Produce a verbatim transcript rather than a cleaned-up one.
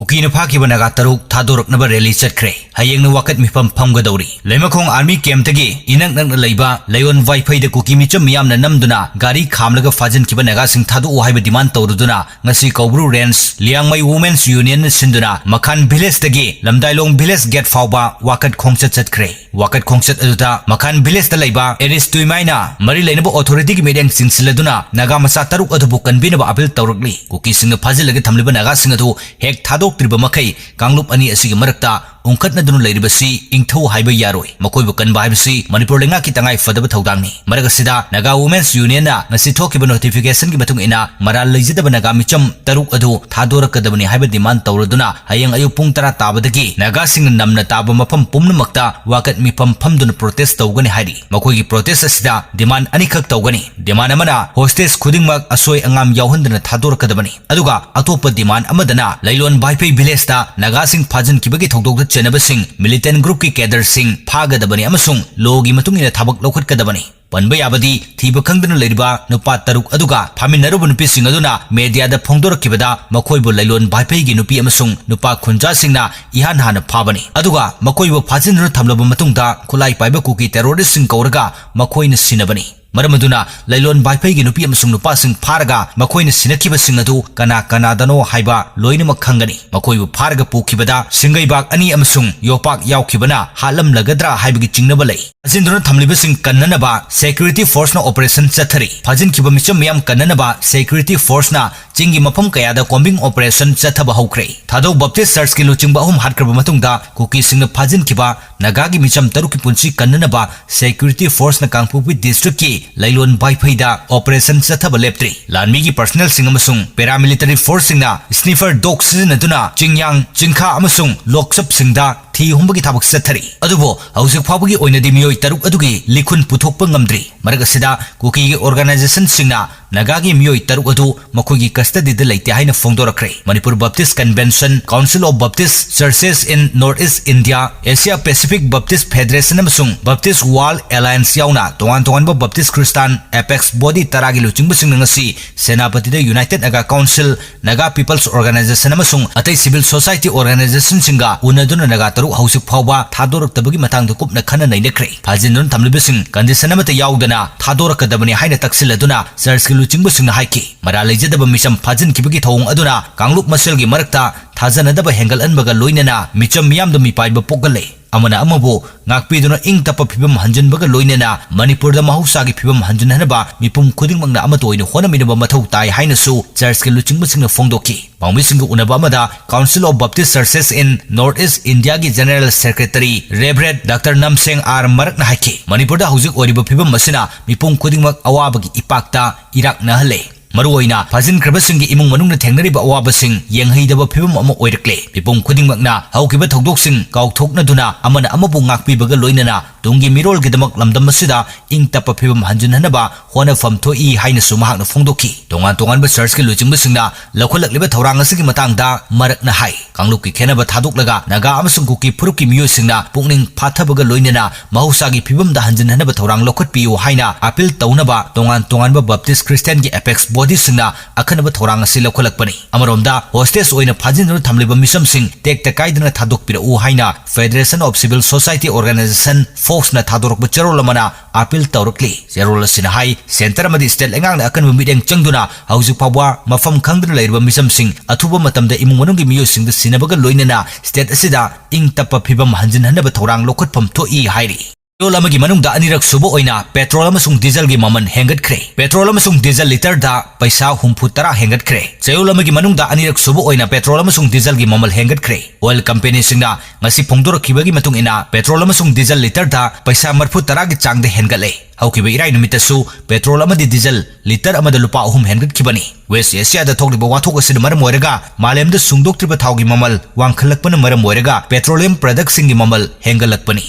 ꯀꯨꯀꯤꯅ ꯐꯥꯈꯤꯕ ꯅꯥꯒꯥ ꯇꯔꯨꯛ ꯊꯥꯗꯣꯔꯛꯅꯕ rally ꯆꯠꯈ꯭ꯔꯦ꯫ ꯍꯌꯦꯡꯅ ꯋꯥꯀꯠ ꯃꯤꯐꯝ ꯐꯝꯒꯗꯧꯔꯤ꯫ ꯂꯩꯃꯈꯣꯡ army camp ꯇꯒꯤ ꯏꯅꯛ ꯅꯛꯅ ꯂꯩꯕ ꯂꯩꯌꯣꯟ ꯚꯥꯏꯐꯩꯗ ꯀꯨꯀꯤ ꯃꯤꯆꯝ ꯃꯤꯌꯥꯝꯅ ꯅꯝꯗꯨꯅ ꯒꯥꯔꯤ ꯈꯥꯝꯂꯒ ꯐꯥꯖꯤꯟꯈꯤꯕ ꯅꯥꯒꯥꯁꯤꯡ ꯊꯥꯗꯣꯛꯎ ꯍꯥꯏꯕ demand ꯇꯧꯔꯗꯨꯅ ꯉꯁꯤ ꯀꯧꯕ꯭ꯔꯨ range ꯂꯤꯌꯥꯡꯃꯩ Women's Union ꯅ ꯁꯤꯟꯗꯨꯅ ꯃꯈꯥꯟ village ꯇꯒꯤ ꯂꯝꯗꯥꯏꯂꯣꯡ village gate ꯐꯥꯎꯕ ꯋꯥꯀꯠ ꯈꯣꯡꯆꯠ ꯆꯠꯈ꯭ꯔꯦ꯫ ꯋꯥꯀꯠ ꯈꯣꯡꯆꯠ ꯑꯗꯨꯗ ꯃꯈꯥꯟ village ꯇ ꯂꯩꯕ ꯑꯦꯔꯤꯁ ꯇꯨꯏꯃꯥꯏꯅ ꯃꯔꯤ ꯂꯩꯅꯕ authority ꯒꯤ ꯃꯤꯠꯌꯦꯡ ꯆꯤꯡꯁꯤꯜꯂꯗꯨꯅ ꯅꯥꯒꯥ ꯃꯆꯥ ꯇꯔꯨꯛ ꯑꯗꯨꯕꯨ ꯀꯟꯕꯤꯅꯕ appeal ꯇꯧꯔꯛꯂꯤ꯫ ꯀꯨꯀꯤꯁꯤꯡꯅ ꯐꯥꯖꯤꯜꯂꯒ ꯊꯝꯂꯤꯕ ꯅꯥꯒꯥꯁꯤꯡ ꯑꯗꯨ ꯍꯦꯛ ꯊꯥꯗꯣꯛꯇ꯭ꯔꯤꯕ ꯃꯈꯩ ꯀꯥꯡꯂꯨꯞ ꯑꯅꯤ ꯑꯁꯤꯒꯤ ꯃꯔꯛꯇ ꯎꯪꯈꯠꯅꯗꯨꯅ ꯂꯩꯔꯤꯕꯁꯤ ꯏꯪꯊꯧ ꯍꯥꯏꯕ ꯌꯥꯔꯣꯏ꯫ ꯃꯈꯣꯏꯕꯨ ꯀꯟꯕ ꯍꯥꯏꯕꯁꯤ ꯃꯅꯤꯄꯨꯔ ꯂꯩꯉꯥꯛꯀꯤ ꯇꯉꯥꯏ ꯐꯗꯕ ꯊꯧꯗꯥꯡꯅꯤ꯫ ꯃꯔꯛ ꯑꯁꯤꯗ Naga Women's Union ꯅ ꯉꯁꯤ ꯊꯣꯛꯈꯤꯕ notification ꯒꯤ ꯃꯇꯨꯡ ꯏꯟꯅ ꯃꯔꯥꯜ ꯂꯩꯖꯗꯕ ꯅꯥꯒꯥ ꯃꯤꯆꯝ ꯇꯔꯨꯛ ꯑꯗꯨ ꯊꯥꯗꯣꯔꯛꯀꯗꯕꯅꯤ ꯍꯥꯏꯕ demand ꯇꯧꯔꯗꯨꯅ ꯍꯌꯦꯡ ꯑꯌꯨꯛ ꯄꯨꯡ ꯇꯔꯥ ꯇꯥꯕꯗꯒꯤ ꯅꯥꯒꯥꯁꯤꯡꯅ ꯅꯝꯅ ꯇꯥꯕ ꯃꯐꯝ ꯄꯨꯝꯅꯃꯛꯇ ꯋꯥꯀꯠ ꯃꯤꯐꯝ ꯐꯝꯗꯨꯅ protest ꯇꯧꯒꯅꯤ ꯍꯥꯏꯔꯤ꯫ ꯃꯈꯣꯏꯒꯤ protest ꯑꯁꯤꯗ demand ꯑꯅꯤꯈꯛ ꯇꯧꯒꯅꯤ꯫ Demand ꯑꯃꯅ hostage ꯈꯨꯗꯤꯡꯃꯛ ꯑꯁꯣꯏ ꯑꯉꯥꯝ ꯌꯥꯎꯍꯟꯗꯅ ꯊꯥꯗꯣꯔꯛꯀꯗꯕꯅꯤ꯫ ꯑꯗꯨꯒ ꯑꯇꯣꯞꯄ demand ꯑꯃꯗꯅ ꯂꯩꯂꯣꯟ ꯚꯥꯏꯐꯩ village ꯇ ꯅꯥꯒꯥꯁꯤꯡ ꯐꯥꯖꯤꯟꯈꯤꯕꯒꯤ ꯊꯧꯗꯣꯛꯇ ꯆꯦꯟꯅꯕꯁꯤꯡ militant group ꯀꯤ cadre ꯁꯤꯡ ꯐꯥꯒꯗꯕꯅꯤ ꯑꯃꯁꯨꯡ law ꯒꯤ ꯃꯇꯨꯡ ꯏꯟꯅ ꯊꯕꯛ ꯂꯧꯈꯠꯀꯗꯕꯅꯤ꯫ ꯄꯟꯕ ꯌꯥꯕꯗꯤ ꯊꯤꯕ ꯈꯪꯗꯅ ꯂꯩꯔꯤꯕ ꯅꯨꯄꯥ ꯇꯔꯨꯛ ꯑꯗꯨꯒ ꯐꯥꯃꯤꯟꯅꯔꯨꯕ ꯅꯨꯄꯤꯁꯤꯡ ꯑꯗꯨꯅ media ꯗ ꯐꯣꯡꯗꯣꯔꯛꯈꯤꯕꯗ ꯃꯈꯣꯏꯕꯨ ꯂꯩꯂꯣꯟ ꯚꯥꯏꯐꯩꯒꯤ ꯅꯨꯄꯤ ꯑꯃꯁꯨꯡ ꯅꯨꯄꯥ ꯈꯨꯟꯖꯥꯁꯤꯡꯅ ꯏꯍꯥꯟ ꯍꯥꯟꯅ ꯐꯥꯕꯅꯤ꯫ ꯑꯗꯨꯒ ꯃꯈꯣꯏꯕꯨ ꯐꯥꯖꯤꯟꯗꯨꯅ ꯊꯝꯂꯕ ꯃꯇꯨꯡꯗ ꯈꯨꯠꯂꯥꯏ ꯄꯥꯏꯕ ꯀꯨꯀꯤ terrorist ꯁꯤꯡ ꯀꯧꯔꯒ ꯃꯈꯣꯏꯅ ꯁꯤꯟꯅꯕꯅꯤ꯫ ꯃꯔꯝ ꯑꯗꯨꯅ ꯂꯩꯂꯣꯟ ꯚꯥꯏꯐꯩꯒꯤ ꯅꯨꯄꯤ ꯑꯃꯁꯨꯡ ꯅꯨꯄꯥꯁꯤꯡ ꯐꯥꯔꯒ ꯃꯈꯣꯏꯅ ꯁꯤꯟꯅꯈꯤꯕꯁꯤꯡ ꯑꯗꯨ ꯀꯅꯥ ꯀꯅꯥꯗꯅꯣ ꯍꯥꯏꯕ ꯂꯣꯏꯅꯃꯛ ꯈꯪꯒꯅꯤ꯫ ꯃꯈꯣꯏꯕꯨ ꯐꯥꯔꯒ ꯄꯨꯈꯤꯕꯗ ꯁꯤꯡꯒꯩꯕꯥꯛ ꯑꯅꯤ ꯑꯃꯁꯨꯡ ꯌꯣꯄꯥꯛ ꯌꯥꯎꯈꯤꯕꯅ ꯍꯥꯠꯂꯝꯂꯒꯗ꯭ꯔꯥ ꯍꯥꯏꯕꯒꯤ ꯆꯤꯡꯅꯕ ꯂꯩ꯫ ꯐꯥꯖꯤꯟꯗꯨꯅ ꯊꯝꯂꯤꯕꯁꯤꯡ ꯀꯟꯅꯅꯕ security force ꯅ operation ꯆꯠꯊꯔꯤ꯫ ꯐꯥꯖꯤꯟꯈꯤꯕ ꯃꯤꯆꯝ ꯃꯤꯌꯥꯝ ꯀꯟꯅꯅꯕ security force ꯅ ꯆꯤꯡꯒꯤ ꯃꯐꯝ ꯀꯌꯥꯗ combing operation ꯆꯠꯊꯕ ꯍꯧꯈ꯭ꯔꯦ꯫ ꯊꯥꯗꯧ Baptist Church ꯀꯤ ꯂꯨꯆꯤꯡꯕ ꯑꯍꯨꯝ ꯍꯥꯠꯈ꯭ꯔꯕ ꯃꯇꯨꯡꯗ ꯀꯨꯀꯤꯁꯤꯡꯅ ꯐꯥꯖꯤꯟꯈꯤꯕ ꯅꯥꯒꯥꯒꯤ ꯃꯤꯆꯝ ꯇꯔꯨꯛꯀꯤ ꯄꯨꯟꯁꯤ ꯀꯟꯅꯅꯕ security force ꯅ ꯀꯥꯡꯄꯣꯛꯄꯤ district ꯀꯤ ꯂꯩꯂꯣꯟ ꯚꯥꯏꯐꯩꯗ operation ꯆꯠꯊꯕ ꯂꯦꯞꯇ꯭ꯔꯤ꯫ ꯂꯥꯟꯃꯤꯒꯤ personnel ꯁꯤꯡ ꯑꯃꯁꯨꯡ paramilitary force ꯁꯤꯡꯅ sniper dog ꯁꯤꯖꯤꯟꯅꯗꯨꯅ ꯆꯤꯡꯌꯥꯡ, ꯆꯤꯡꯈꯥ ꯑꯃꯁꯨꯡ ꯂꯣꯛꯆꯞꯁꯤꯡꯗ ꯊꯤ ꯍꯨꯝꯕꯒꯤ ꯊꯕꯛ ꯆꯠꯊꯔꯤ꯫ ꯑꯗꯨꯕꯨ ꯍꯧꯖꯤꯛ ꯐꯥꯎꯕꯒꯤ ꯑꯣꯏꯅꯗꯤ ꯃꯤꯑꯣꯏ ꯇꯔꯨꯛ ꯑꯗꯨꯒꯤ ꯂꯤꯈꯨꯟ ꯄꯨꯊꯣꯛꯄ ꯉꯝꯗ꯭ꯔꯤ꯫ ꯃꯔꯛ ꯑꯁꯤꯗ ꯀꯨꯀꯤꯒꯤ organization ꯁꯤꯡꯅ ꯅꯥꯒꯥꯒꯤ ꯃꯤꯑꯣꯏ ꯇꯔꯨꯛ ꯑꯗꯨ ꯃꯈꯣꯏꯒꯤ custody ꯗ ꯂꯩꯇꯦ ꯍꯥꯏꯅ ꯐꯣꯡꯗꯣꯔꯛꯈ꯭ꯔꯦ꯫ Manipur Baptist Convention, Council of Baptist Churches in North East India, Asia Pacific Baptist Federation ꯑꯃꯁꯨꯡ Baptist World Alliance ꯌꯥꯎꯅ ꯇꯣꯉꯥꯟ ꯇꯣꯉꯥꯟꯕ Baptist Christian apex body ꯇꯔꯥꯒꯤ ꯂꯨꯆꯤꯡꯕꯁꯤꯡꯅ ꯉꯁꯤ ꯁꯦꯅꯥꯄꯇꯤꯗ United Naga Council, Naga People's Organization ꯑꯃꯁꯨꯡ ꯑꯇꯩ civil society organization ꯁꯤꯡꯒ ꯎꯅꯗꯨꯅ ꯅꯥꯒꯥ ꯇꯔꯨꯛ ꯍꯧꯖꯤꯛ ꯐꯥꯎꯕ ꯊꯥꯗꯣꯔꯛꯇꯕꯒꯤ ꯃꯇꯥꯡꯗ ꯀꯨꯞꯅ ꯈꯟꯅ ꯅꯩꯅꯈ꯭ꯔꯦ꯫ ꯐꯥꯖꯤꯟꯗꯨꯅ ꯊꯝꯂꯤꯕꯁꯤꯡ condition ꯑꯃꯠꯇ ꯌꯥꯎꯗꯅ ꯊꯥꯗꯣꯔꯛꯀꯗꯕꯅꯤ ꯍꯥꯏꯅ ꯇꯛꯁꯤꯜꯂꯗꯨꯅ church ꯀꯤ ꯂꯨꯆꯤꯡꯕꯁꯤꯡꯅ ꯍꯥꯏꯈꯤ꯫ ꯃꯔꯥꯜ ꯂꯩꯖꯗꯕ ꯃꯤꯆꯝ ꯐꯥꯖꯤꯟꯈꯤꯕꯒꯤ ꯊꯧꯑꯣꯡ ꯑꯗꯨꯅ ꯀꯥꯡꯂꯨꯞ ꯃꯁꯦꯜꯒꯤ ꯃꯔꯛꯇ ꯊꯥꯖꯅꯗꯕ ꯍꯦꯟꯒꯠꯍꯟꯕꯒ ꯂꯣꯏꯅꯅ ꯃꯤꯆꯝ ꯃꯤꯌꯥꯝꯗ ꯃꯤꯄꯥꯏꯕ ꯄꯣꯛꯍꯜꯂꯦ꯫ ꯑꯃꯅ ꯑꯃꯕꯨ ꯉꯥꯛꯄꯤꯗꯨꯅ ꯏꯪ ꯇꯞꯄ ꯐꯤꯕꯝ ꯍꯟꯖꯤꯟꯕꯒ ꯂꯣꯏꯅꯅ ꯃꯅꯤꯄꯨꯔꯗ ꯃꯍꯧꯁꯥꯒꯤ ꯐꯤꯕꯝ ꯍꯟꯖꯤꯟꯍꯟꯅꯕ ꯃꯤꯄꯨꯝ ꯈꯨꯗꯤꯡꯃꯛꯅ ꯑꯃꯠꯇ ꯑꯣꯏꯅ ꯍꯣꯠꯅꯃꯤꯟꯅꯕ ꯃꯊꯧ ꯇꯥꯏ ꯍꯥꯏꯅꯁꯨ church ꯀꯤ ꯂꯨꯆꯤꯡꯕꯁꯤꯡꯅ ꯐꯣꯡꯗꯣꯛꯈꯤ꯫ ꯄꯥꯎꯃꯤꯁꯤꯡꯒ ꯎꯅꯕ ꯑꯃꯗ Council of Baptist Churches in North East India ꯒꯤ General Secretary Reverend Doctor Namseng R ꯃꯔꯛꯅ ꯍꯥꯏꯈꯤ, ꯃꯅꯤꯄꯨꯔꯗ ꯍꯧꯖꯤꯛ ꯑꯣꯏꯔꯤꯕ ꯐꯤꯕꯝ ꯑꯁꯤꯅ ꯃꯤꯄꯨꯝ ꯈꯨꯗꯤꯡꯃꯛ ꯑꯋꯥꯕꯒꯤ ꯏꯄꯥꯛꯇ ꯏꯔꯥꯛꯅꯍꯜꯂꯦ꯫ ꯃꯔꯨꯑꯣꯏꯅ ꯐꯥꯖꯤꯟꯈ꯭ꯔꯕꯁꯤꯡꯒꯤ ꯏꯃꯨꯡ ꯃꯅꯨꯡꯅ ꯊꯦꯡꯅꯔꯤꯕ ꯑꯋꯥꯕꯁꯤꯡ ꯌꯦꯡꯍꯩꯗꯕ ꯐꯤꯕꯝ ꯑꯃ ꯑꯣꯏꯔꯛꯂꯦ꯫ ꯃꯤꯄꯨꯝ ꯈꯨꯗꯤꯡꯃꯛꯅ ꯍꯧꯈꯤꯕ ꯊꯧꯗꯣꯛꯁꯤꯡ ꯀꯥꯎꯊꯣꯛꯅꯗꯨꯅ ꯑꯃꯅ ꯑꯃꯕꯨ ꯉꯥꯛꯄꯤꯕꯒ ꯂꯣꯏꯅꯅ ꯇꯨꯡꯒꯤ ꯃꯤꯔꯣꯜꯒꯤꯗꯃꯛ ꯂꯝꯗꯝ ꯑꯁꯤꯗ ꯏꯪ ꯇꯞꯄ ꯐꯤꯕꯝ ꯍꯟꯖꯤꯟꯍꯟꯅꯕ ꯍꯣꯠꯅꯐꯝ ꯊꯣꯛꯏ ꯍꯥꯏꯅꯁꯨ ꯃꯍꯥꯛꯅ ꯐꯣꯡꯗꯣꯛꯈꯤ꯫ ꯇꯣꯉꯥꯟ ꯇꯣꯉꯥꯟꯕ church ꯀꯤ ꯂꯨꯆꯤꯡꯕꯁꯤꯡꯅ ꯂꯧꯈꯠꯂꯛꯂꯤꯕ ꯊꯧꯔꯥꯡ ꯑꯁꯤꯒꯤ ꯃꯇꯥꯡꯗ ꯃꯔꯛꯅ ꯍꯥꯏ, ꯀꯥꯡꯂꯨꯞꯀꯤ ꯈꯦꯟꯅꯕ ꯊꯥꯗꯣꯛꯂꯒ ꯅꯥꯒꯥ ꯑꯃꯁꯨꯡ ꯀꯨꯀꯤ ꯐꯨꯔꯨꯞꯀꯤ ꯃꯤꯑꯣꯏꯁꯤꯡꯅ ꯄꯨꯛꯅꯤꯡ ꯐꯥꯊꯕꯒ ꯂꯣꯏꯅꯅ ꯃꯍꯧꯁꯥꯒꯤ ꯐꯤꯕꯝꯗ ꯍꯟꯖꯤꯟꯍꯟꯅꯕ ꯊꯧꯔꯥꯡ ꯂꯧꯈꯠꯄꯤꯌꯨ ꯍꯥꯏꯅ appeal ꯇꯧꯅꯕ ꯇꯣꯉꯥꯟ ꯇꯣꯉꯥꯟꯕ Baptist Christian ꯒꯤ apex body ꯁꯤꯡꯅ ꯑꯈꯟꯅꯕ ꯊꯧꯔꯥꯡ ꯑꯁꯤ ꯂꯧꯈꯠꯂꯛꯄꯅꯤ꯫ ꯑꯃꯔꯣꯝꯗ, hostage ꯑꯣꯏꯅ ꯐꯥꯖꯤꯟꯗꯨꯅ ꯊꯝꯂꯤꯕ ꯃꯤꯆꯝꯁꯤꯡ ꯇꯦꯛꯇ ꯀꯥꯏꯗꯅ ꯊꯥꯗꯣꯛꯄꯤꯔꯛꯎ ꯍꯥꯏꯅ Federation of Civil Society Organization, ꯐꯣꯛꯁꯅ ꯊꯥꯗꯣꯔꯛꯄ ꯆꯦꯔꯣꯜ ꯑꯃꯅ appeal ꯇꯧꯔꯛꯂꯤ꯫ ꯆꯦꯔꯣꯜ ꯑꯁꯤꯅ ꯍꯥꯏ, center ꯑꯃꯗꯤ state ꯂꯩꯉꯥꯛꯅ ꯑꯀꯟꯕ ꯃꯤꯠꯌꯦꯡ ꯆꯪꯗꯨꯅ ꯍꯧꯖꯤꯛ ꯐꯥꯎꯕ ꯃꯐꯝ ꯈꯪꯗꯅ ꯂꯩꯔꯤꯕ ꯃꯤꯆꯝꯁꯤꯡ ꯑꯊꯨꯕ ꯃꯇꯝꯗ ꯏꯃꯨꯡ ꯃꯅꯨꯡꯒꯤ ꯃꯤꯑꯣꯏꯁꯤꯡꯗ ꯁꯤꯟꯅꯕꯒ ꯂꯣꯏꯅꯅ state ꯑꯁꯤꯗ ꯏꯪ ꯇꯞꯄ ꯐꯤꯕꯝ ꯍꯟꯖꯤꯟꯍꯟꯅꯕ ꯊꯧꯔꯥꯡ ꯂꯧꯈꯠꯐꯝ ꯊꯣꯛꯏ ꯍꯥꯏꯔꯤ꯫ ꯆꯌꯣꯜ ꯑꯃꯒꯤ ꯃꯅꯨꯡꯗ ꯑꯅꯤꯔꯛ ꯁꯨꯕ ꯑꯣꯏꯅ petrol ꯑꯃꯁꯨꯡ diesel ꯒꯤ ꯃꯃꯜ ꯍꯦꯟꯒꯠꯈ꯭ꯔꯦ꯫ Petrol ꯑꯃꯁꯨꯡ diesel litre ꯗ ꯄꯩꯁꯥ ꯍꯨꯝꯐꯨ ꯇꯔꯥ ꯍꯦꯟꯒꯠꯈ꯭ꯔꯦ꯫ ꯆꯌꯣꯜ ꯑꯃꯒꯤ ꯃꯅꯨꯡꯗ ꯑꯅꯤꯔꯛ ꯁꯨꯕ ꯑꯣꯏꯅ petrol ꯑꯃꯁꯨꯡ diesel ꯒꯤ ꯃꯃꯜ ꯍꯦꯟꯒꯠꯈ꯭ꯔꯦ꯫ Oil company ꯁꯤꯡꯅ ꯉꯁꯤ ꯐꯣꯡꯗꯣꯔꯛꯈꯤꯕꯒꯤ ꯃꯇꯨꯡ ꯏꯟꯅ, petrol ꯑꯃꯁꯨꯡ diesel litre ꯗ ꯄꯩꯁꯥ ꯃꯔꯤꯐꯨ ꯇꯔꯥ ꯒꯤ ꯆꯥꯡꯗ ꯍꯦꯟꯒꯠꯂꯦ꯫ ꯍꯧꯈꯤꯕ ꯏꯔꯥꯏ ꯅꯨꯃꯤꯠꯇꯁꯨ petrol ꯑꯃꯗꯤ diesel litre ꯑꯃꯗ ꯂꯨꯄꯥ ꯑꯍꯨꯝ ꯍꯦꯟꯒꯠꯈꯤꯕꯅꯤ꯫ West Asia ꯗ ꯊꯣꯛꯂꯤꯕ ꯋꯥꯊꯣꯛ ꯑꯁꯤꯅ ꯃꯔꯝ ꯑꯣꯏꯔꯒ ꯃꯥꯂꯦꯝꯗ ꯁꯨꯡꯗꯣꯛꯇ꯭ꯔꯤꯕ ꯊꯥꯎꯒꯤ ꯃꯃꯜ ꯋꯥꯡꯈꯠꯂꯛꯄꯅ ꯃꯔꯝ ꯑꯣꯏꯔꯒ petroleum product ꯁꯤꯡꯒꯤ ꯃꯃꯜ ꯍꯦꯟꯒꯠꯂꯛꯄꯅꯤ꯫